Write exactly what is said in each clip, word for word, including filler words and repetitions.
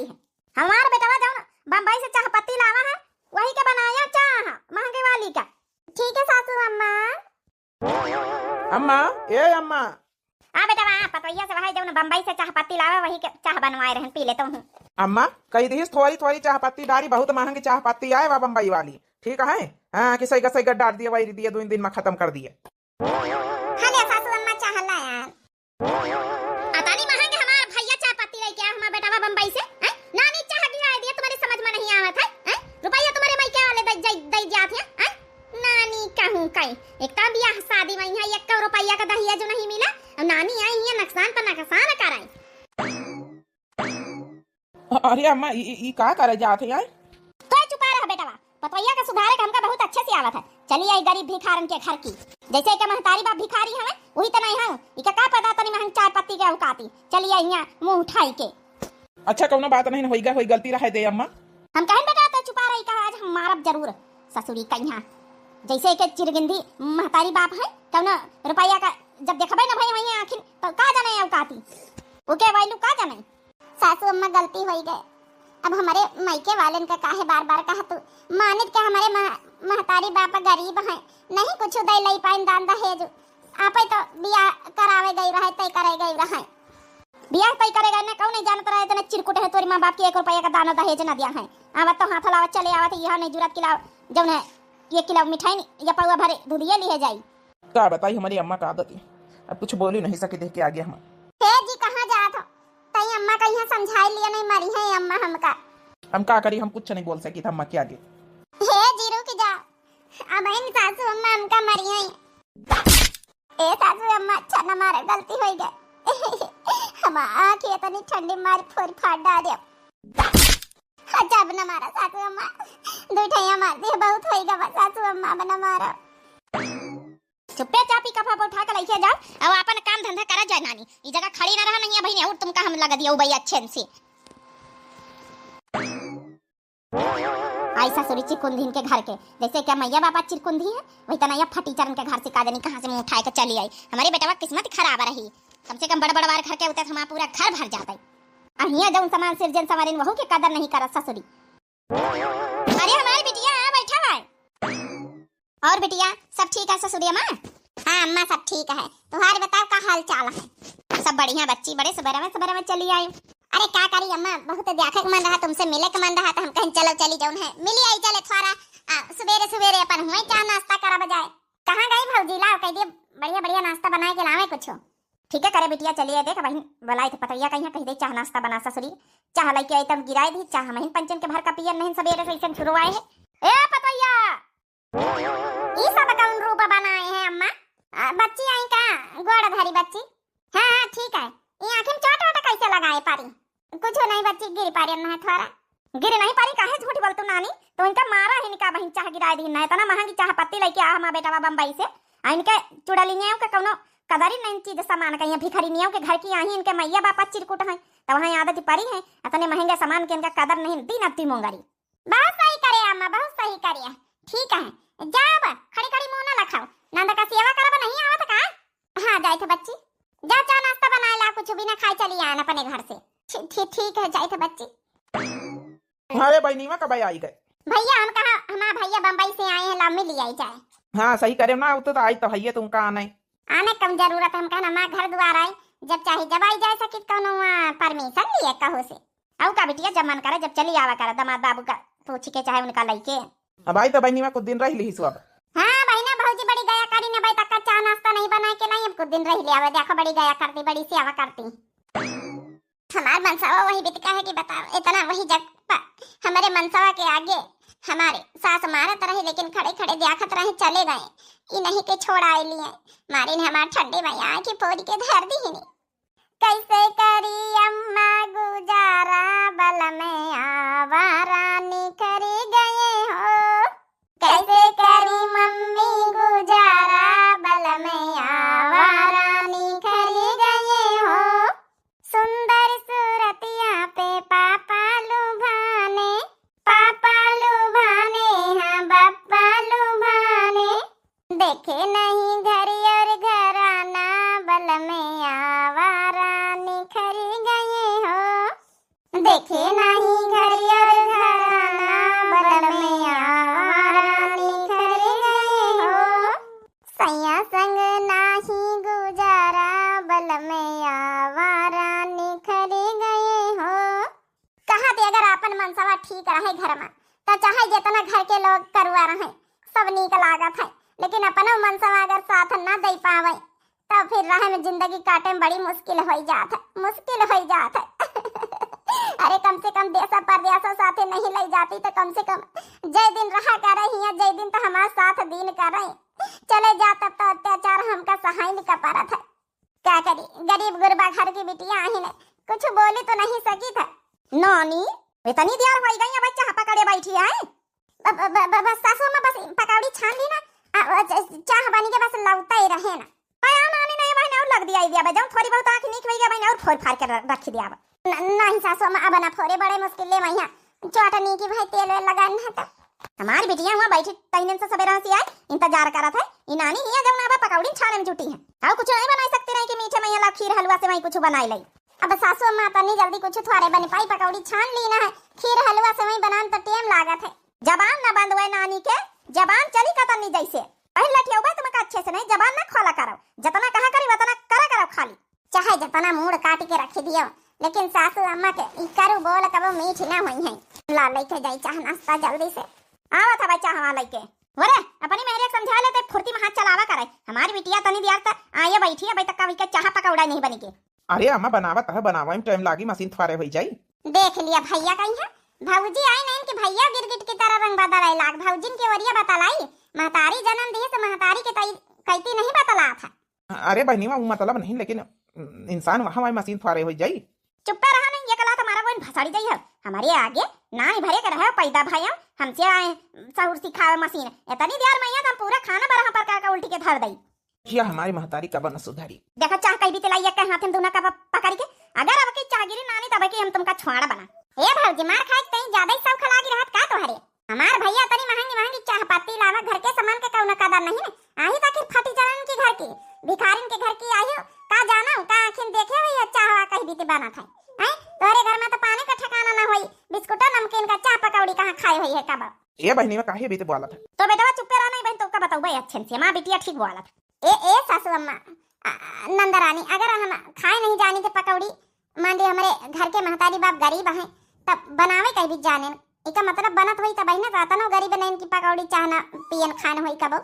हमार बेटवा जौन बम्बई से चाह पत्ती लावा है, वही के बनाया चाह महंगे वाली का। ठीक है सासू अम्मा। अम्मा, ए अम्मा। आ बेटवा, पतोहिया से वही जौन बम्बई से चाह पत्ती लावा, वही के चाह बनवाए रहन, पी लेतो हूँ। अम्मा, कही दीस थोड़ी थोड़ी चाह पत्ती डारी, बहुत महंगी चाह पत्ती आए वा बम्बई वाली, ठीक है? हाँ, कि सही का सही का डार दिए, वही दिए, दो दिन में खत्म कर दिए। हाँ ले सासू अम्मा, चाह लाया। अतनी महंग हमार भैया चाय पत्ती लेके आया, हमार बेटवा बम्बई से, हैं? नानी चाह गिराए दिया, तुम्हारे समझ में नहीं आवत है, हैं? रुपया तुम्हारे मायके वाले दे, दे, दे जात है, हैं? नानी कहूँ कहीं, एक तो बियाह शादी में यहाँ एक रुपया का दहेज नहीं मिला, और नानी आई यहाँ नुकसान पर नुकसान कराई। अरे अम्मा, ई, ई, ई का करे जात है यार? तो चुपा रह बेटवा, पतोहिया का सुधारे का हमका बहुत अच्छे से आवत है। चली आई गरीब भिखारन के घर की, जैसे के महतारी बाप भिखारी हवे, वही तना हम। इका का पता तनी महंग चाय पत्ती के औकाती। चली आई यहाँ मुंह उठाई के। अच्छा, कौनो बात नहीं, होइगा, होई गलती रहे दे अम्मा। हम कहन बेटा, तो चुपा रही का, आज हम मारब जरूर ससुरी का यहाँ। जैसे के चिरगिंदी महतारी बाप है, कौनो रुपया का जब देखबे न भई वहीं आखिर, तो का जाने औकाती, ओके वैल्यू का जाने। सासू अम्मा, गलती होई गए। अब हमरे मायके वालन का काहे बार बार कहा तू? मानित के हमरे मह-, महतारी बाप गरीब हैं, नहीं कुछ दे लई पाइन दान दहेज। आपे तो बियाह करावे गई रहे, तय करे गई रहे। बियाह तय करे गए ना, कौन नहीं जानत रहे इतने चिरकुट है तोरी माँ बाप के एक रुपया का दाना दहेज ना दिया है। आवत तो हाथ लावत चले आवत, यह नहीं जुरत किला जौन है, ये किला मिठाई नहीं, या पौवा भरे दूधिये लिए जाई। का बताई हमारी अम्मा का आदत है, अब कुछ बोली नहीं सकी देख के आगे हम। हे जी, कहाँ जात हो? तई अम्मा का यहाँ समझाई लिया नहीं, मरी है अम्मा हमका। हम का करी, हम कुछ नहीं बोल सकी था अम्मा के आगे। हे जी, रुक जा, अब इन सासू अम्मा हमका मरी है। ए सासू अम्मा, अच्छा न मारा, गलती होई गए। हम आँख इतनी ठंडी मार फोड़ फाड़ डाले। अच्छा, अब न मारा सासू अम्मा, दू ठैया मार दिए, बहुत होई गवा सासू अम्मा, अब न मारा। चुप्पे चापी कफा पर उठा के लइके जाओ, अब आपन काम धंधा करा जाए नानी। ई जगह खड़ी ना रहा, नहीं है बहिनी, और तुमका हम लगा दिया उबई अच्छे से। आई ससुरी चिरकुंधिन के घर के, जैसे क्या मैया बाबा चिरकुंधी है, वही तना या फटीचरन के घर से का जानी कहाँ से मुंह उठाए के चली आई। हमारे बेटवा किस्मत खराब रही, कम से कम बड़ बड़ वार घर के होते तो हमारा पूरा घर भर जाता है। अहिया जौन सामान सिरजन संवारिन वहू के कदर नहीं करत ससुरी। अरे हमारी बिटिया, आ बैठा है। और बिटिया, सब ठीक है ससुरी अम्मा? हाँ अम्मा, सब ठीक है। तुहार बताओ, का हाल चाल है? सब बढ़िया बच्ची, बड़े सुबेरे में, सुबेरे में चली आई। अरे का करी अम्मा, बहुत देखे के मन रहा, तुमसे मिले के मन रहा, तो हम कहें चलो चली जौन है, मिली आई चले थोड़ा, आ, सुबेरे सुबेरे अपन हुए चाह नाश्ता करा बजाए। कहाँ गई भौजी? लाओ कह दिए बढ़िया बढ़िया नाश्ता बनाए के लावे कुछ। ठीक है करे बिटिया, चलिए देख बहिन, बोलाई तो पतोहिया कहीं कह दे चाह नाश्ता बना ससुरी, चाह लेके आई तब गिराए दी, चाह महीन पंचन के भर का पियर नहीं, सबेरे से ऐसे शुरू आए है। ए पतोहिया, ई सब कौन रूप बनाए हैं अम्मा? आ, बच्ची आई का? गोड़ धरी बच्ची। हाँ, हाँ, ठीक है। ई आँखी में चोट वोट कैसे लगाए पारी? कुछ नहीं बच्ची, गिर पारी ना है थोड़ा। गिर नहीं पारी, काहे झूठ बोलतू नानी? तो इनका मारा ही निका बहिन चाह गिराए दी ना, इतना महंगी चाह पत्ती लेके आ हमार बेटवा बम्बई से। आ इनके चुड़ैलिनियों के कौनो कदरी नहीं चीज सामान का, ये भिखरिनियों के घर की आई इनके मैया बापा चिरकुट हैं, तो वहाँ आदत परी है, इतने महंगे सामान के इनका कदर नहीं, दिन अति मोंगरी। बहुत सही करे अम्मा, बहुत सही करे। ठीक है, जाओ बा, खड़ी खड़ी मुंह ना लखाओ। नंद का सेवा करब नहीं आवत का? हाँ, जाए थे बच्ची। जा, चाह नाश्ता बनाए ला, कुछ भी ना खाए चली आन अपने घर से। ठी-, ठी-, ठीक है, जाए थे बच्ची। अरे बहिनीवा कब आई गए? भैया, हम कहा, हमार भैया बम्बई से आए हैं, ला मिली आई जाए। हाँ, सही करे ना, उत तो आई तो है तुमका आने। आने कम जरूरत है, हम कहना हमार घर द्वार आई, जब चाहे जब आई जाए सकित, कौनो, आ, permission लिए कहू से। अउ का बिटिया, जब मन करे जब चली आवा करे, दामाद बाबू का पूछ के चाहे उनका लइके। अब आई तो बहिनीवा कुछ दिन रह ली सु अब। हाँ बहिना, भौजी बड़ी गया करी न, भाई तक चाह नाश्ता नहीं बना के लाई, अब कुछ दिन रह ले आवे, देखो बड़ी गया करती, बड़ी सेवा करती। हमार मनसवा वही बितका है कि बताओ, इतना वही जग पर हमारे मनसवा के आगे हमारे सास मारत रही, लेकिन खड़े खड़े देखत रहे, चले गए, ई नहीं के छोड़ आए लिए। मारी ने हमार ठंडी में आँखी फोड़ के धर दी ही नहीं। कैसे करी अम्मा गुजारा, बल में आवारा निखरी गए हो। कैसे करी मम्मी गुजारा, बल में आवारा निखरी गए हो। सुंदर सूरतिया पे पापा लुभाने, पापा लुभाने, हाँ बप्पा लुभाने। देखे नहीं घर और घराना, बल में आवारा निखरी गए हो। देखे नहीं मनसवा ठीक रहे घर में, तो चाहे जितना घर के लोग करुआ रहे, सब नीक लागत है। लेकिन अपनो मनसवा अगर साथ ना दे पावे, तो फिर रहे में जिंदगी काटे में बड़ी मुश्किल होई जात है, मुश्किल होई जात है। अरे, कम से कम देश परदेश साथे नहीं ले जाती, तो कम से कम जय दिन रहा करे हियाँ, जय दिन तो हमार साथ दिन करे। चले जा, तब तो अत्याचार हमका सहाय का परत है। का करी, गरीब गुरबा घर की बिटिया आहिन, कुछ बोली तो नहीं सकी था। नानी, इतनी देर होई गई, अब चाह पकड़े बैठी है? ब-, ब-, ब-, ब-, बस सासू अम्मा, बस पकौड़ी छान ली ना, आ, आ, च-, चाह बनी के बस लौटा ही रहे ना। आया नानी, नहीं बहन, और लग दिया, दिया बे, जौन थोड़ी बहुत आँख नीक होई गया बहन, और फोड़ फाड़ के र-, रख दिया बे। न-, नहीं सासू अम्मा, अब ना फोरे, बड़े मुश्किल ले मैया चटनी की भाई तेल वेल लगान है तो। हमारी बिटिया हुआ बैठी तहिने से सवेरा से आई, इंतजार करत है। ई नानी हिया जौन अब पकौड़ी छाने में जुटी है। और कुछ नहीं बनाई सकती रही कि मीठे में यहाँ ला खीर हलवा से वही कुछ बनाई लई। अब सासू अम्मा तनी जल्दी कुछ थोड़े बन पाई, पकौड़ी छान ली ना है, खीर हलवा से वही बनान तो टेम लागत है। जबान ना बंद हुए नानी के, जबान चली कतनी जैसे। पहले लठियौबे तुमका अच्छे से नहीं, जबान ना खोला करो, जितना कहा करी उतना करा करो खाली। चाहे जितना मूड़ काट के रख दियो, लेकिन सासू अम्मा के ई करू बोल कबो मीठ ना होई है। ला लेके जाई चाह नाश्ता जल्दी से। आवत हवा चाह वहाँ लेके। वरे, अपनी मेहरिया के समझा लेते, फुर्ती में हाथ चलावा करे। हमारी बिटिया तनी दियार त आए बैठी है, अबे तक का वही के चाह पकौड़ा नहीं बनी के। अरे अम्मा, बनावत है, बनावे में टाइम लागी, मशीन थ्वारे होई जाई। देख लिया भैया कहीं है, भौजी आई नहीं कि भैया गिरगिट की तरह रंग बदलाई लाग, भौजिन के ओरिया बतलाई, महतारी जन्म दिए तो महतारी के तई कैती नहीं बतला था। अरे बहनीवा, वो मतलब नहीं, लेकिन इंसान वहाँ वहाँ मशीन थ्वारे हो जाई। चुप्पे रहा नहीं, ये कला तुम्हारा वो भसड़ी जाई है। हमारे आगे नाई भरे के रहे पैदा भाई, हमसे आए सहूर सिखावे मशीन। इतनी देर में यहाँ हम पूरा खाना बरह प्रकार का उल्टी के धर दई। जिया हमारी महतारी कब न सुधरी। देखा चाह कहीं भी तिलाई एक हाथ में दोनों का प-, पकड़ के, अगर अब की चाह गिरी नानी तब की हम तुमका छुआड़ा बना। ए भौजी, मार खाए के तई ज्यादा ही शौक लागी रहत का तोहरे? हमार भैया तनी महंगी महंगी चाह पत्ती लावा, घर के सामान के कौनो कदर नहीं ने। आही तो आखिर फटी चलन की घर की, भिखारिन के घर की आही हो। का जाना का आखिन देखे हुई है चाहवा कहीं बीती बनत है। हैं? तोहरे घर में तो पानी का ठिकाना ना होई, बिस्कुट नमकीन का चाह पकौड़ी कहाँ खाए हुई है कब? ए बहनी में काहे बीती बोलत है? तो बेटवा चुप्पे रहा नहीं बहन, तो का बताऊ भाई अच्छे से, माँ बिटिया ठीक बोलत है। ए, ए सासू अम्मा, आ, नंदरानी, अगर हम खाए नहीं जानी थे पकौड़ी, मान ली हमरे घर के महतारी बाप गरीब हैं, तब बनावे कहीं भी जाने। इका मतलब बनत होई तब ना, तो अतनो गरीब नहीं कि पकौड़ी चाह ना पियन खान होई कबो।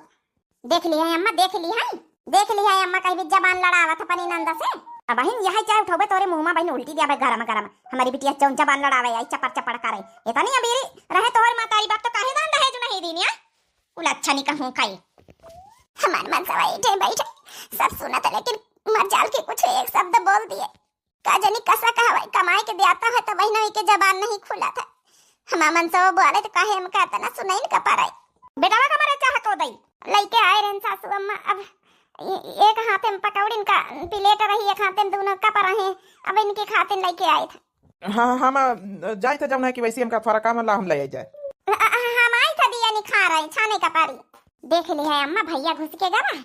देख ली है अम्मा, देख ली है, देख ली है अम्मा, कहीं भी जबान लड़ावत अपनी नंद से। अब बहिन यही चाय उठौबे तोरे मुँह में बहिन उल्टी दिया बे गरम गरम। हमारी बिटिया जौन जबान लड़ावे आई चपड़ चपड़ करे। इतनी अबीरी रहे तोहर महतारी बाप तो काहे दान दहेज नहीं दीनिया? उला अच्छा नहीं कहूँ काई। हमार मनसवा बैठे बैठे सब सुनत, लेकिन मर जाल के कुछ एक शब्द बोल दिए। का जानी कसा कहवाई, कमाए के देता है तो बहिना के जबान नहीं खुला था। हमार मनसवा बोले तो काहे हमका इतना सुनाई न का पाराई। बेटवा का मरे चाह को दई। लइके आए रहन सासू अम्मा, अब ए-, एक हाथे में पकौड़िन का प्लेट रही, एक हाथे में दोनों कप रहे, अब इनके खातिर लइके आए थे। हाँ, हम, अ, जाए थे जौन है कि वैसे हमका थोड़ा काम ला हम ले आई जाए। अ, अ, हम आई था दिया निखार आई छाने का पारी। देख ली है अम्मा, भैया घुस के गवा।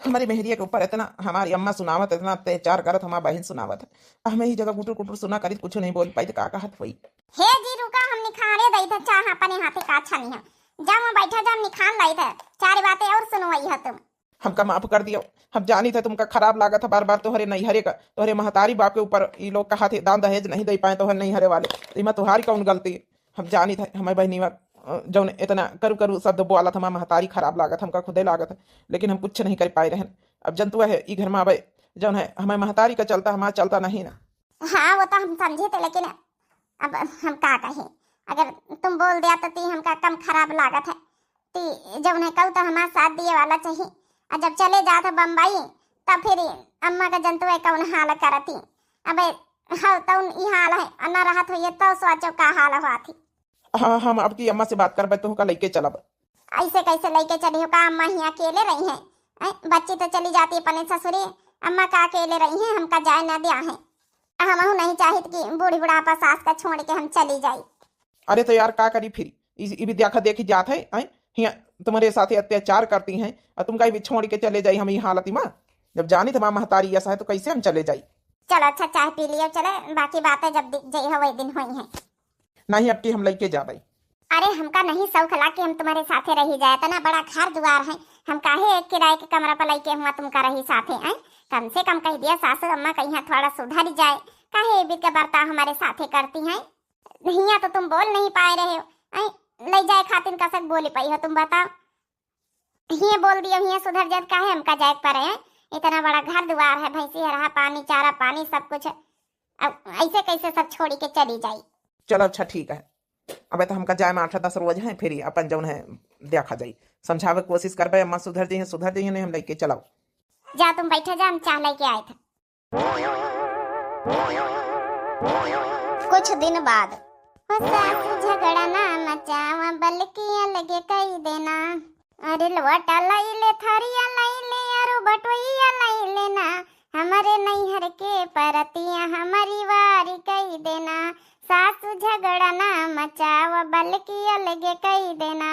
हमारी मेहरिया के ऊपर इतना हमारी अम्मा सुनावत, इतना अत्याचार करत, हमार बहिन सुनावत है। हमें ही जगह कुटुर कुटुर सुना करी, कुछ नहीं बोल पाई तो का कहत होई। हे जी रुका, हम निखारे दई थे चाह अपने हाथे का छनी है। जा वहाँ बैठा, जा हम निखार लाई थे, चार बातें और सुनवाई है तुम। हमका माफ कर दियो, हम जानी थे तुमका खराब लागत है बार बार तोहरे नैहरे का, तोहरे महतारी बाप के ऊपर ई लोग कहा थे दान दहेज नहीं दे पाए तोहरे नैहरे वाले, तो इमा तुहारी कौन गलती? हम जानी थे हमारे बहनी मा, अ, जौन इतना करू करू शब्द बोला था, हमार महतारी खराब लागत, हमका खुदे लागत है, लेकिन हम कुछ नहीं कर पाए रहन। अब जनतुआ है ई घर में आवे, जौन है हमारे महतारी का चलता, हमार चलता नहीं ना। हाँ, वो तो हम समझे थे, लेकिन अब हम का कही, अगर तुम बोल दिया तो ती हमका कम खराब लागत है। ती जौन है कहू तो हमार साथ दिए वाला चाहिए, और जब चले जात है बम्बई, तब फिर अम्मा का जनतुआ कौन हाल करती। अबे हव तौन ई हाल है, और ना रहत होइए तो सोचो का हाल हुआ थी। हाँ, हम आपकी अम्मा से बात करबे, तुहका लइके चलब। ऐसे कैसे लइके चली हो का अम्मा ही अकेले रही हैं? हैं? बच्ची तो चली जाती अपने ससुरे, अम्मा का अकेले रही हैं, हमका जाए ना दिया है। हमहू नहीं चाहित कि बूढ़ी बुढ़ापा सास का छोड़ के हम चली जाई। अरे तो यार का करी फिर, ई ई भी देखा देखी जात है, हैं? हिया तुम्हारे साथे अत्याचार करती हैं और तुमका भी छोड़ के चले जाई हम ई हालत मा। जब जानी तुम्हारा महतारी ऐसा है तो कैसे हम चले जाई? चलो अच्छा चाय पी लियो, चले बाकी बातें जब दि-, जइहा वही दिन होई हैं। नहीं, अब की हम लइके जाबे। अरे हमका नहीं शौक ला कि हम तुम्हारे साथे रही जाए, इतना बड़ा घर दुआर है, हम काहे एक किराए के कमरा पर लइके हुआ तुमका रही साथे हैं? कम से कम कह दिया सासू अम्मा कहीं थोड़ा सुधर जाए, काहे ये बीत के बर्ताव हमारे साथे करती हैं? हियाँ तो तुम बोल नहीं पाए रहे हो, ऐं, लइ जाए खातिर कसक बोली पाई हो तुम, बताओ। हियाँ बोल दियो, हियाँ सुधर जात, काहे हमका जाए के परे है? इतना बड़ा घर दुआर है, भैंसी हरहा, पानी, चारा पानी सब कुछ है। अब ऐसे कैसे सब छोड़ी के चली जाई? चलो अच्छा ठीक है, अब तो हमका जाए में आठ दस रोज है, फिर अपन जौन है देखा जाई, समझावे के कोशिश करबे, अम्मा सुधर जइहैं, सुधर जइहैं, नहीं हम लेके चलो। जा तुम बैठे जा, हम चाह लेके आए थे। कुछ दिन बाद। हो सास झगड़ा ना मचावा, बल्कि अलगे कई देना। अरे लोटा लई ले, थरिया लई ले, अरु बटोइया लई लेना। हमरे नैहर के परतिया हमरी वारी कई देना। सास झगड़ा ना मचावा, बल्कि अलगे कई देना।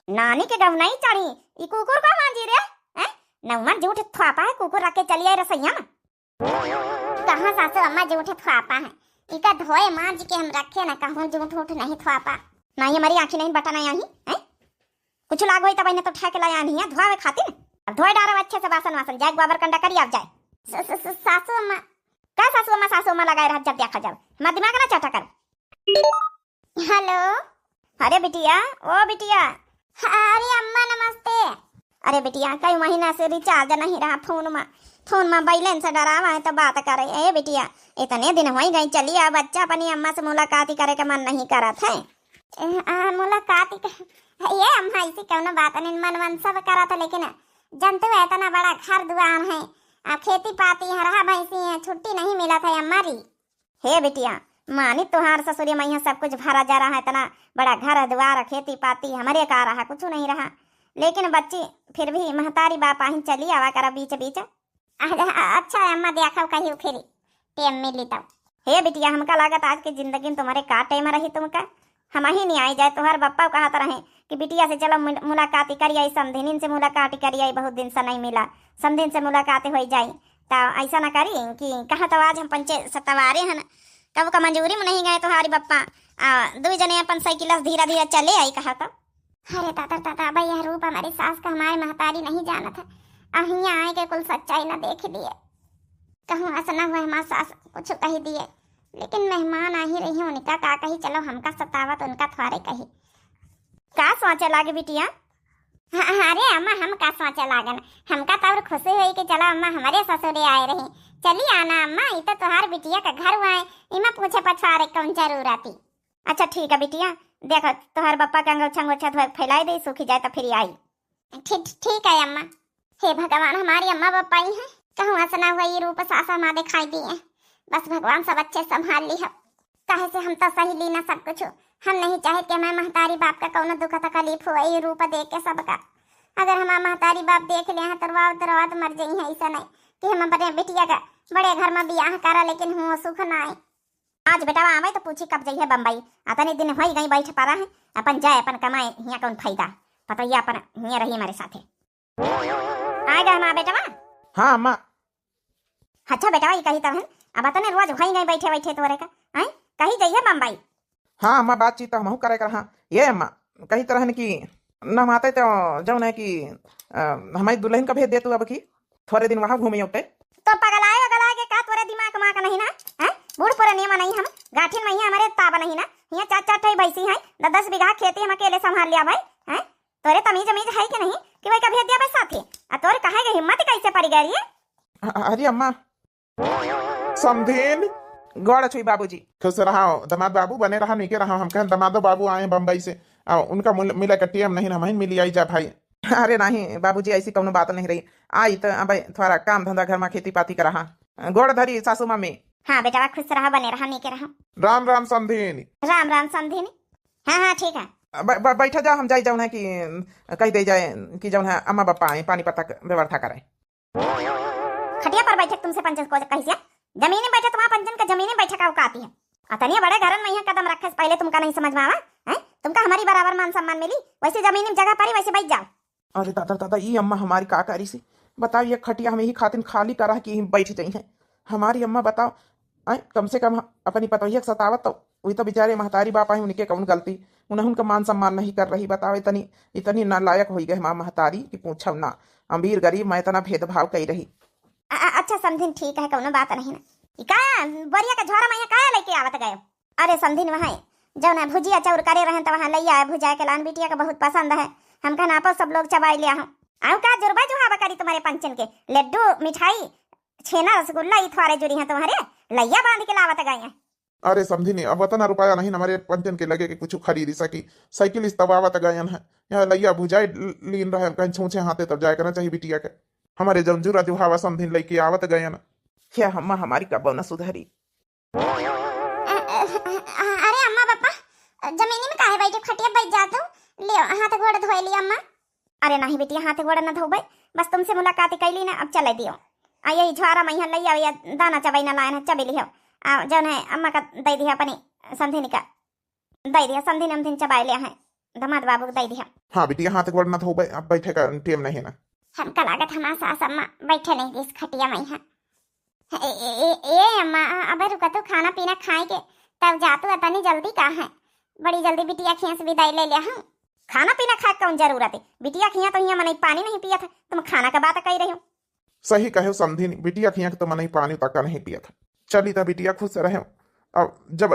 नानी के गहुनाई चढ़ी, ई कुकुर का मांजी रे? हैं? नौमन जूठ थ्वापा है, कुकुर रख के चली आई रसोइया में। कहाँ सासू अम्मा जूठ थ्वापा है, इका धोए मांज के हम रखे ना, कहूँ जूठ उठ नहीं थ्वापा। ना ये हमारी आँखी नहीं बटा ना आई, हैं? कुछ लाग होई तब इन्हें तो उठा के लाया नहीं है, धोआवे खातिर। अब धोए डारो अच्छे से बासन वासन, जाए गोबर कंडा करी, आप जाए। स-, स-, स-, सासू अम्मा। का सासू अम्मा, सासू अम्मा लगाए रह, जब देखा जब। हमार दिमाग ना चाटा कर। हेलो। अरे बिटिया, ओ बिटिया। अरे अम्मा नमस्ते। अरे बिटिया, कई महीना से recharge नहीं रहा फोन में, फोन में balance डरावा है तो बात करे। ए बिटिया, इतने दिन होई गई, चली आ बच्चा अपनी अम्मा से मुलाकात ही करे के मन नहीं करत है। ए, आ, मुलाकात ही क-, ये अम्मा ऐसी कौनो बात नहीं, मन मन सब करत है, लेकिन जानते हो इतना बड़ा घर दुआर है, आ खेती पाती है, रहा भैंसी है, छुट्टी नहीं मिलत है अम्मा री। हे बिटिया, मानी तोहार ससुरी में यहाँ सब कुछ भरा जा रहा है, इतना बड़ा घर दुआर, खेती पाती, हमरे का रहा, कुछ नहीं रहा। लेकिन बच्ची, फिर भी महतारी बाप आहिन, चली आवा करा बीच बीच। अच्छा, अच्छा अम्मा, देखो कहियो फिर टेम मिली तब। हे बिटिया, हमका लागत आज के जिंदगी में तुम्हारे का टेम रही तुमका। हम ही नहीं आई जाए, तोहार बप्पा कहत रहे कि बिटिया से चलो मुल-, मुलाकात करी आई, समधिनिन से मुलाकात करी आई, बहुत दिन से नहीं मिला, समधिन से मुलाकात हो जाई। त ऐसा न करी कि कहा तो आज हम पंचे सतवारे हन, तब का मंजूरी में नहीं गए तोहारी बप्पा। आ, दुई जने अपन साइकिल से धीरे धीरे चले आई कहा तो। अरे दादा, दादा, अब यह रूप हमारी सास का हमारे महतारी नहीं जानत है। अब हियाँ आए के कुल सच्चाई न देख लिए। कहूँ ऐसा न हुआ हमार सास कुछ कही दिए, लेकिन मेहमान आ ही रही है, उनका का कही, चलो हमका सतावत उनका थोरे कही। का सोचे लागे बिटिया? हाँ, हाँ, अरे अम्मा, हम का सोचे लागन, हमका तो और खुशी हुई कि चलो अम्मा हमारे ससुरे आए रही। चली आना अम्मा, ई तो तोहार बिटिया का घर हुआ है, इमा पूछे पछवारे कौन जरूरत ही। अच्छा ठीक है बिटिया, देखो तोहार बप्पा के अंगोछा अंगोछा धोए के फैलाई दे, सूखी जाए तो फिर आई। ठीक, ठीक है अम्मा। हे भगवान, हमारी अम्मा बप्पा ही है, कहूँ ऐसा ना हुआ ये रूप सास हमारे दिखाई दिए। बस भगवान सब अच्छे संभाल ली है, काहे से हम तो सही ली ना सब कुछ। हम नहीं चाहे कि हमारे महतारी बाप का कौनो दुख तकलीफ हो, ये रूप देख के सबका। अगर हमारे महतारी बाप देख ले हैं तो रोवा तो रोवा तो मर जाई है, ऐसा नहीं कि हम अपने बिटिया का बड़े घर में बियाह करा लेकिन हुआ सुख ना आए। आज बेटवा आवे तो पूछी कब जइहे बम्बई। अतने दिन होई गई बैठ पड़ा है, अपन जाए अपन कमाए, हियाँ कौन फायदा। पतोहिया अपन हियाँ रही हमारे साथे। आए गए हमारा बेटवा? हाँ अम्मा। अच्छा बेटवा, ये कही तब है, अब अतने रोज होई गई बैठे बैठे तोरे का, हैं? कही जइहे बम्बई? हाँ अम्मा, बातचीत तो हमहू करे कर। हाँ ये अम्मा, कही तरह कि नहमाते तो जौन है कि, अ, हमारी दुल्हन का भेज दे तू अब की, थोड़े दिन वहाँ घूमी उठे। तो पगलाए वगलाए के का तोरे दिमाग माक नहीं ना, हैं? बूढ़ पुराने में नहीं हम, गाठिन में ही हमारे ताब नहीं ना, यहाँ चार चार ठई भैंसी हैं, दस दस बीघा खेती हम अकेले संभाल लिया भाई, हैं? तोरे तमीज अमीज है कि नहीं कि वही का भेज दिया बस साथे? आ तोरे कहे के हिम्मत कैसे पड़ी गई रे? अ-, अरे अम्मा, समधिन, गोड़ छुई बाबूजी। खुश रहो दामाद बाबू, बने रहा, नीके रहा। हम कहन दामादो बाबू आए बम्बई से, आ, उनका मुल-, मिले के टेम नहीं, हम ही मिली आई जा भाई। अरे नहीं बाबूजी, ऐसी कौनो बात नहीं रही। आई तो अब थोड़ा काम धंधा घर में खेती पाती का रहा। गोड़ धरी सासू मामी। हाँ बेटवा, खुश रहा, बने रहा, नीके रहा। राम राम समधिन। राम राम समधिन। हाँ हाँ ठीक है। ब-, ब-, बैठा जा, हम जाई जाऊन है कि कही दे जाए कि जौन है अम्मा बप्पा आए पानी पत्ता के व्यवस्था करे। खटिया पर बैठे तुमसे पंचन को कही से, जमीन में बैठे तुम्हारा पंचन का जमीन में बैठे का औकात ही है। अतने बड़े घरन में यहाँ कदम रखे से पहले तुमका नहीं समझ में आवा, हैं? तुमका हमारी बराबर मान सम्मान मिली, वैसे जमीन में जगह पड़ी वैसे बैठ जाओ। अरे दादा दादा, ई अम्मा हमारी का करी सी? बताओ, ये खटिया हम यही खातिर खाली करा कि यहीं बैठ जाई हैं। हमारी अम्मा बताओ, आए, कम से कम अपनी पतोहिया के सतावत तो, वही तो बेचारे महतारी बाप आए, उनके कौन गलती? उन्हें उनका मान सम्मान नहीं कर रही। बताओ, इतनी, इतनी नालायक होई गए हमार महतारी कि पूछो ना। अमीर गरीब में इतना भेदभाव कई रही। अ-, अ-, अच्छा समधिन, ठीक है, कौनो बात नहीं ना। ई का बोरिया का झोरा में यहाँ काहे लेके आवत गए? अरे समधिन, वहाँ जौन है भुजिया चाउर करे रहन, त वहाँ लइया है भुजाए के लान, बिटिया के बहुत पसंद है। हम कहन आपो सब लोग चबाई लिया हूँ। आऊ का जुरबा जुहावा करी तुम्हारे पंचन के, लड्डू, मिठाई, छेना, रसगुल्ला, ई थोड़े जुरी हैं तुम्हारे, लइया बांध के लावत गए हैं। अरे समधिनी, अब वतना रुपया नहीं हमारे पंचन के लगे कि कुछ खरीदी सकी। साइकिल इस्तवावत गयन है, यहाँ लइया भुजाई लीन रहे, कहीं छूछे हाथे तब जाए के ना चाहिए बिटिया के। हमारे जौन जुरा जुहावा समधिन लइके आवत गयन। क्या अम्मा हमारी कबो न सुधरी। अ-, अ-, अ-, अरे अम्मा पापा, जमीनी में काहे बैठे, खटिया बैठ जा तू, लियो हाथ गोड़ धोए लियो अम्मा। अरे नहीं बिटिया, हाथ गोड़ न धोबे, बस तुमसे मुलाकात कैली ना, अब चले दियो। आ यही झोरा में यहाँ लइया, या दाना चबाई ना लायन है, चबे लिहो। आ जौन है अम्मा का दे दिया अपनी समधिन का, दे दिया समधिन, समधिन चबाई लिया है, दामाद बाबू को दे दिया। हाँ बिटिया, हाथ गोड़ न धोबे, अब बैठे का टेम नहीं ना। हमका लागत हमार सास अम्मा बैठे नहीं दिस खटिया में है। ए, ए, ए, ए अम्मा, अबे रुका तो, खाना पीना खाए के तब जा तू, अतनी जल्दी का है? बड़ी जल्दी बिटिया खिया से विदाई ले लिया हूँ। खाना पीना खाए के कौन जरूरत है? बिटिया खिया तो यहाँ मनई पानी नहीं पियत है, तुम खाना का बात कही रही हो। सही कहे समधिन, बिटिया खिया के तो मनई पानी तक का नहीं पियत है। चली त बिटिया खुश रहे, अब जब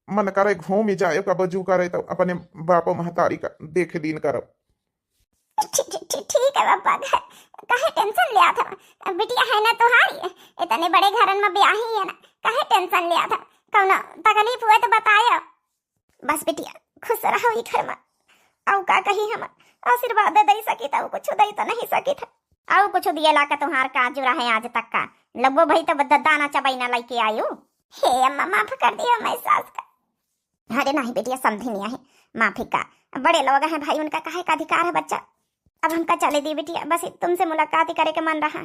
मन करे घूम जाए, कब जू करे तो अपने बापो महतारी का देख लीन करब। ठी-, ठी-, ठी-, ठीक है पापा, काहे टेंशन लिया था? बिटिया है ना तुम्हारी, इतने बड़े घरन में ब्याही है ना, काहे टेंशन लिया था? कौनो तकलीफ हुए तो बतायो। बस बिटिया, खुश रहो ई घर में। अउ का कही हम, आशीर्वाद दे दे सकी था, कुछ दे तो नहीं सकी था। अउ कुछ दिए ला का तुम्हार का जुरा है आज तक का? लगो भाई तो बद-, दाना चबाई ना लेके आयो। हे अम्मा, माफ कर दियो मैं सास का। अरे नहीं बेटिया, समधिन है, माफी का बड़े लोग हैं भाई, उनका काहे का अधिकार है बच्चा। अब हमका चले दी बेटिया, बस तुमसे मुलाकात ही करे के मन रहा।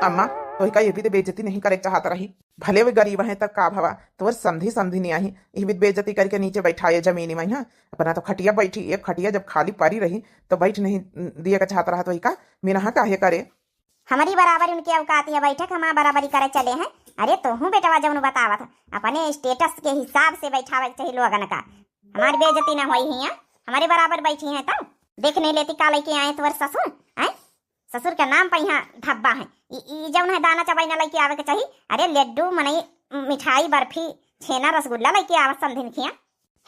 अम्मा, तोहिका ये भी तो बेइज्जती नहीं करे चाहत रही, भले वे गरीब हैं तब का भवा, तोर समधी समधिन आही, ये भी बेइज्जती करके नीचे बैठाए जमीनी में, हाँ? अपना तो खटिया बैठी, एक खटिया जब खाली परी रही तो बैठ नहीं दिए का चाहत रहा, तोहिका मिनहा काहे करे? हमारी बराबरी उनके औकात है बैठे के, हमार बराबरी करे चले हैं। अरे तोहू बेटवा जौन बतावत है, अपने status के हिसाब से बैठावे के चाहिए लोगन का। हमारी बेइज्जती ना होई हियाँ, हमारे बराबर बैठी हैं तो देख नहीं लेती का लेके आए तोर ससुर, हैं? ससुर के नाम पे यहाँ धब्बा है। ई, ई जौन है दाना चबाई ना लेके आवे के चाहिए। अरे लड्डू, मनई, मिठाई, बर्फी, छेना, रसगुल्ला लेके आवत समधिन खिया।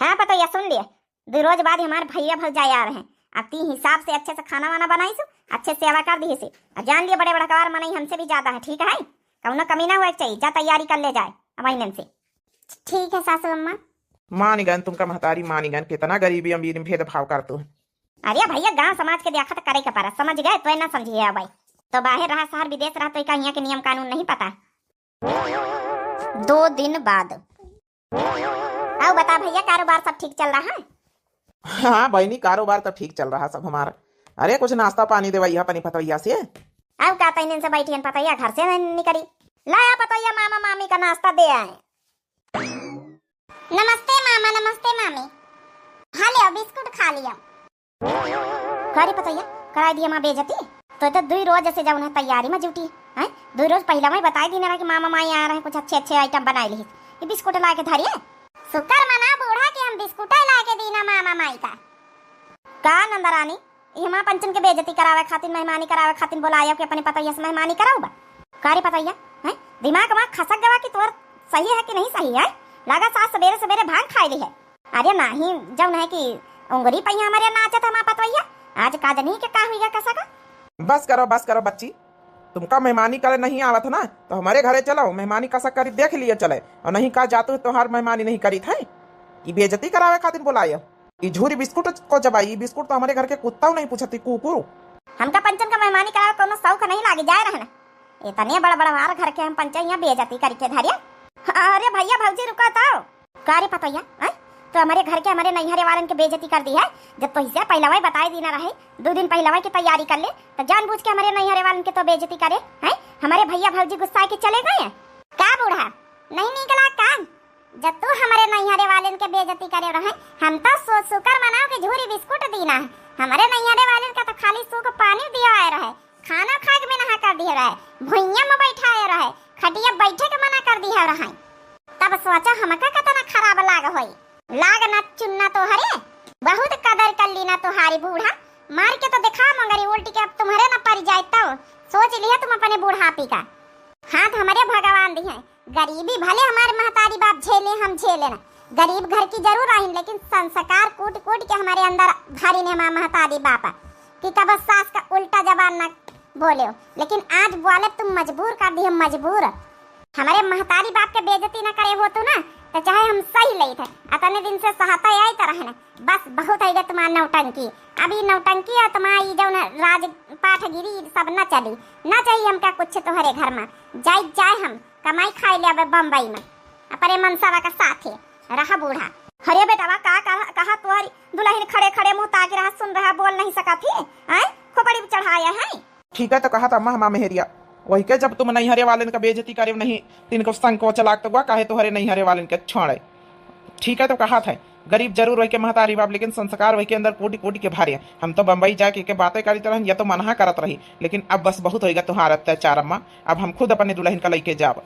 हाँ पतोहिया, सुन लिए, दो रोज बाद हमार भैया भौजाई आ रहे हैं। अब ती हिसाब से अच्छे से खाना वाना बनाई सु, अच्छे से सेवा कर दी से। और जान लिए बड़े बड़कवार मनई हमसे भी ज्यादा है, ठीक है? कौनो कमी ना हुए के चाहिए, जा तैयारी कर ले जाए अब इन्हन से। ठीक है सासू अम्मा। मानी गन तुमका महतारी, मानी गन कितना गरीबी अमीर में भेदभाव कर तू। अरे भैया, गांव समाज के देखा तो करे के पड़ा, समझ गए? तो ना समझिए अब भाई, तो बाहर रहा, शहर विदेश रहा, तो इका यहाँ के नियम कानून नहीं पता। दो दिन बाद। आओ बता भैया, कारोबार सब ठीक चल रहा है? हाँ बहिनी, कारोबार तो ठीक चल रहा सब हमारा। अरे कुछ नाश्ता पानी देवैया अपनी पतोहिया से। आओ का तैनिन से बैठी हन पतोहिया, घर से नहीं निकली। लाया पतोहिया, मामा मामी का नाश्ता दे आए। नमस्ते मामा, नमस्ते मामी। खा लियो, बिस्कुट खा लियो। का रे पतोहिया, कराई दिया माँ बेइज्जती? तो, तो दुई रोज से जौन है तैयारी में जुटी, हैं? दुई रोज पहला मैं बताई दीना रहा कि मामा माई आ रहे हैं, कुछ अच्छे अच्छे item बनाए लिहिस। ये बिस्कुट ला के धरिए। शुक्र मना बूढ़ा कि हम बिस्कुट ला के दीना मामा माई का। का नंदरानी, ये माँ पंचन के बेइज्जती करावे खातिर, मेहमानी करावे खातिर बोलायो कि अपने पतोहिया से मेहमानी कराऊ बा? का रे पतोहिया, हैं? दिमाग मा खसक गवा कि तोर सही है कि नहीं सही है? लागा सास सवेरे सवेरे भांग खाए ली है। अरे नाही, जौन है कि उंगरी पहिया हमारे नाचत हमार पतोहिया, आज का जनी के का हुई गा कसा का? बस करो, बस करो बच्ची, तुमका मेहमानी करे नहीं आवत ना, तो हमारे घरे चलो, मेहमानी कसा करी देख लिए चले, और नहीं का जातू तोहार मेहमानी नहीं करी थे, ई बेइज्जती करावे खातिर बोलायो। ई झूरी बिस्कुट को जबाई, ई बिस्कुट तो हमारे घर के कुत्ता नहीं पूछती, कुकुर। हमका पंचन का मेहमानी करावे कोनो शौक नहीं लागे, जाए रहना। इतने बड़ बड़ हमार घर के हम पंचन यहाँ बेइज्जती करके धरिया। अरे भैया भौजी रुका तो। का रे पतोहिया, हैं? तो हमारे घर के हमारे नैहरे वालन के बेइज्जती कर दी है। जब तो इसे पहलवा ही बताए दीना रहे, दो दिन पहलवा की तैयारी कर ले, तो जानबूझ के हमारे नैहरे वालन के तो बेइज्जती करे, हैं? हमारे भैया भौजी गुस्सा के चले गए हैं। का बूढ़ा, नहीं निकला का? जब तू हमारे नैहरे वालन के बेइज्जती करे रहे, हम तो सु-, शुक्र मनाओ के झूरी बिस्कुट दीना है। हमारे नैहरे वालन का तो खाली सूख पानी दिया आए रहे। खाना खाए के में नहा कर दिए रहे, भुइयां में बैठाए रहे, खटिया बैठे के मना कर दिए रहे। तब सोचा हमका कितना खराब लाग होई। लाग ना चुन्ना तोहरे, बहुत कदर कर ली ना तोहारी बूढ़ा। मार के तो दिखा मंगरी उल्टी के, अब तुम्हारे ना पड़ जाए तो सोच लिया तुम अपने बुढ़ापी का। हाथ हमारे भगवान हैं। गरीबी भले हमारे महतारी बाप झेले, हम झेले ना, गरीब घर की जरूर आहिन, लेकिन संस्कार कूट कूट के हमारे अंदर भरी ने हमारे महतारी बाप कि कब सास का उल्टा जबान ना बोले हो। लेकिन आज बोले तुम मजबूर कर दी, हम मजबूर। हमारे महतारी बाप के बेइज्जती ना करे होतू ना, तो चाहे हम सही लेत है। अतने दिन से सहते आइत रहन, बस बहुत है तुम्हार नौटंकी। अब ई नौटंकी और तुम्हार ई जौन राजपाटगिरी सब न चली, न चाहिए हमका कुछ तोहरे घर में। जाई जाए हम कमाई खाई ले अबे बम्बई में अपने मनसवा के साथे रहा बूढ़ा। अरे बेटवा, का कहा, कहा तोहरी दुल्हन खड़े खड़े मुँह ताकि रहा, सुन रहा, बोल नहीं सकत ही, आय खोपड़ी चढ़ाया है। ठीक है तो कहा था अम्मा, अम्मा मेहरिया, वही के जब तुम नैहरे वालन का बेइज्जती करे नहीं, तिनको संकोच लागत हुआ, काहे तोहरे नैहरे वालन के छोड़े। ठीक है तो कहा था, गरीब जरूर वही के महतारी बाप, लेकिन संस्कार वही के अंदर कूटी कूटी के भारी है। हम तो बम्बई जाके के बातें करत रहन, या तो मनहा करत रही, लेकिन अब बस बहुत होइगा तुहार अत्याचार अम्मा, अब हम खुद अपने दुल्हन का लइके जाब।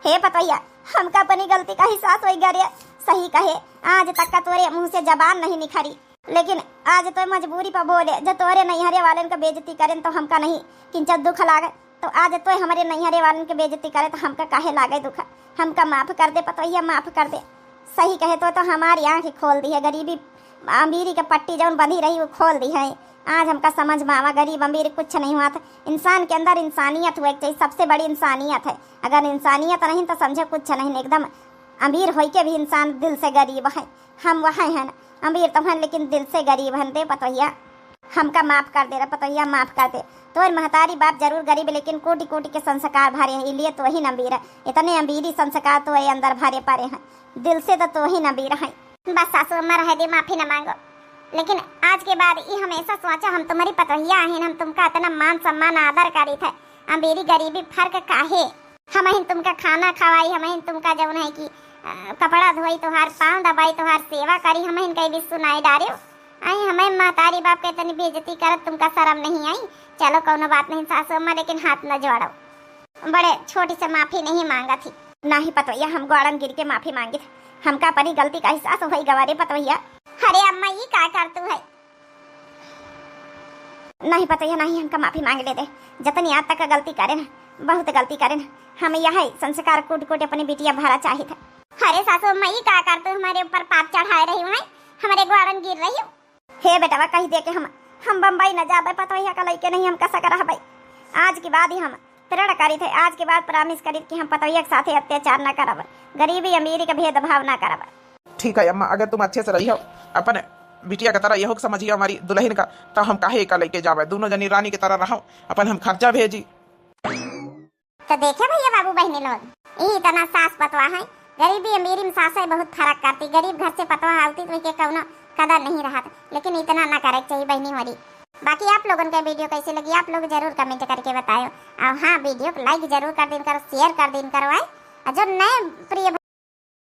हे पतोहिया, हमका अपनी गलती का एहसास होइगा रे। सही कहे, आज तक का तोरे मुँह से जबान नहीं निखरी, लेकिन आज तो मजबूरी पर बोले, जो तोरे नैहरे वालन का बेइज्जती करेन तो हमका नहीं किंचा दुख लागे, तो आज तो हमारे नैहरे वालन के बेइज्जती करे तो हमका काहे लागे दुख? हमका माफ कर दे पतोहिया, माफ कर दे। सही कहे तो, तो हमारी आँख खोल दी है, गरीबी अमीरी के पट्टी जौन बंधी रही वो खोल दी है। आज हमका समझ में आवा, गरीब अमीर कुछ नहीं हुआ था। इंसान के अंदर इंसानियत हुए के चाहिए, सबसे बड़ी इंसानियत है। अगर इंसानियत नहीं तो समझे कुछ नहीं, एकदम अमीर होई के भी इंसान दिल से गरीब है। हम वह हैं, अमीर तो हैं लेकिन दिल से गरीब हैं। दे पतोहिया, हमका माफ कर दे रे पतोहिया, माफ कर दे। तोर महतारी बाप जरूर गरीब लेकिन कोटि कोटि के संस्कार भरे हैं, इलिए तो ही न अमीर है। इतने अमीरी संस्कार तो ये अंदर भरे पड़े हैं, दिल से तो तो ही न अमीर है। बस सासू अम्मा रह दे, माफी न मांगो, लेकिन आज के बाद ई हमेशा सोचा हम तुम्हारी पतोहिया आहिन, हम तुमका इतना मान सम्मान आदर करी थे, अमीरी गरीबी फर्क काहे? हमहिन तुमका खाना खवाई, हमहिन तुमका जौन है कि, अ, कपड़ा धोई, तोहार पाँव दबाई, तोहार सेवा करी, हमहिन कहीं भी सुनाई डारियो। आई हमें महतारी बाप के इतनी बेइज्जती करत तुमका शर्म नहीं आई? चलो कौनो बात नहीं सासू अम्मा, लेकिन हाथ न जोड़ो। बड़े छोटी से माफी नहीं मांगत ही। नाही पतोहिया, हम गोड़न गिर के माफी मांगित। हमका अपनी गलती का एहसास होई गवा रे पतोहिया। अरे अम्मा, ई का करतू है? नहीं पतोहिया, नहीं, हमका माफी मांग ले दे। जतनी आज तक गलती करे ना, बहुत गलती करे ना। हम यह संस्कार कूट कूट अपनी बिटिया भरा चाहित है। अरे सासू अम्मा, ई का करतू, हमारे ऊपर पाप चढ़ाए रही है, हमारे ग्वाड़न गिर रही हो। हे बेटवा, कही दे के हम, हम बम्बई न जाबे, पतोहिया का लइके नहीं हम कसक रहबे। आज के बाद ही हम प्रण करित है, आज के बाद promise करित कि हम पतोहिया के साथे अत्याचार न करब, गरीबी अमीरी का भेदभाव न करब। ठीक है अम्मा, अगर तुम अच्छे से रहियो, अपन बिटिया के तरह यहो समझियो हमारी दुल्हन का, तो हम काहे का लइके जाबे, दोनों जनी रानी की तरह रहो, अपन हम खर्चा भेजी। तो देखे भैया बाबू बहनी लोग, ई इतना सास पतवा है, गरीबी अमीरी में सास है बहुत फर्क करती। गरीब घर से पतवा आवती तो के कौनो कदर नहीं रहत, लेकिन इतना ना करे के चाहिए बहनी होरी। बाकी आप लोगन के video कैसे लगी, आप लोग जरूर comment करके बतायो। और हाँ, video को like जरूर कर दिन करो, share कर दिन करो, आए। और जो नए प्रिय